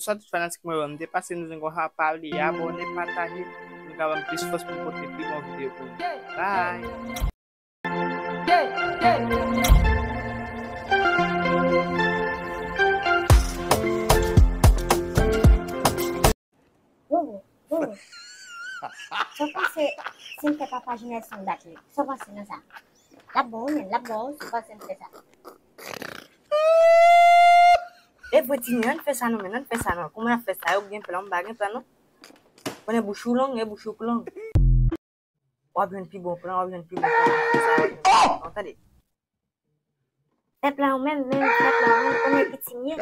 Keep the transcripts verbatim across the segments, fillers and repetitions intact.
Bonswa tout fanatik mwen yo. Nou te pase nou zen konsa, pa bliye abòne, pataje, pou nou ka ban m plis fòs pou m pote pi bon videyo pou nou. Bye! Wowo, wowo. Sa w panse si m fè papa Jinèson bat li? Sa w panse nan sa? L ap bon wi, men l ap bon wi si w panse m fè sa. E vre, timoun, ann fè sa non, men ann fè sa non. Kouman n ap fè sa? Yo gen plan, m pa gen plan non. Konnen bouch ou long, e bouch ou k long. W ap jwenn pi bon plan, w ap jwenn pi bon plan. Sa w ap jwenn pi bon plan. Tande. Fè plan ou menm, men fè plan ou menm, konnen piti m ye.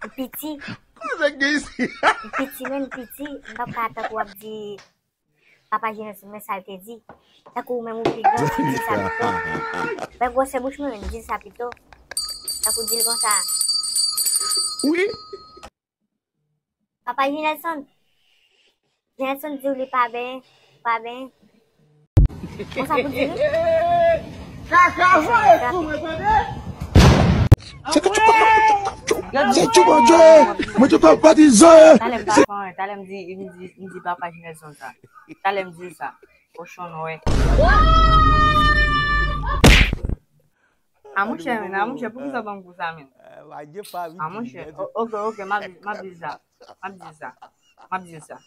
M piti. Konnen gen isi. M piti, men m piti. M p ap ka tankou w ap di papa Jinèson, men sa l te di. Tankou ou menm ou pi gran, ou di sa pito. Wè gwosè bouch mwen, men di sa pito. Tankou di l konsa. Wi. Papa Jinèson. Jinèson di w li pa benyen, pa benyen. Konsa pou di wi. Kaka voye sou mwen, tande? Se tchou, se tchou, mwen te pa patizan. Talè m pa fè anyen, talè m di, m di, m di papa Jinèson sa. Talè m di l sa. Kochon wè. A monchè, men, a monchè, poukisa w ban m kou sa, men? A monchè, o-, oke, oke, m ap, m ap di l sa. M ap di l sa. M ap di l sa.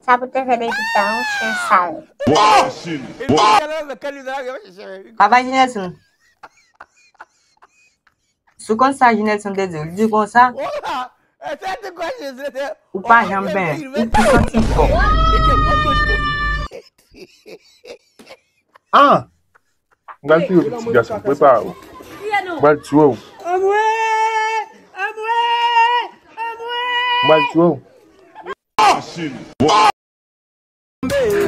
Sa pou te fè depi tan, yon chen sal. Papa Jinèson. Si w konn sa Jinèson te di w, li di konsa, ou pa janm benyen, ou pi santi l fò. Ah! M pral tiye w, ti gason, prepare w. M pral tiye w. Anmwe! Anmwe! Anmwe! M pral tiye w.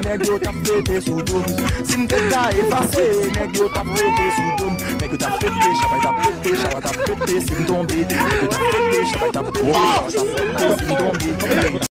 Nèg yo t ap fete sou do m. Si m te ta efase, nèg yo t ap fete sou do m. Nèg yo t ap fete, chabay t ap fete, chabay t ap fete si m tonbe. Nèg yo t ap fete, chabay t ap fete, chabay t ap fete si m tonbe.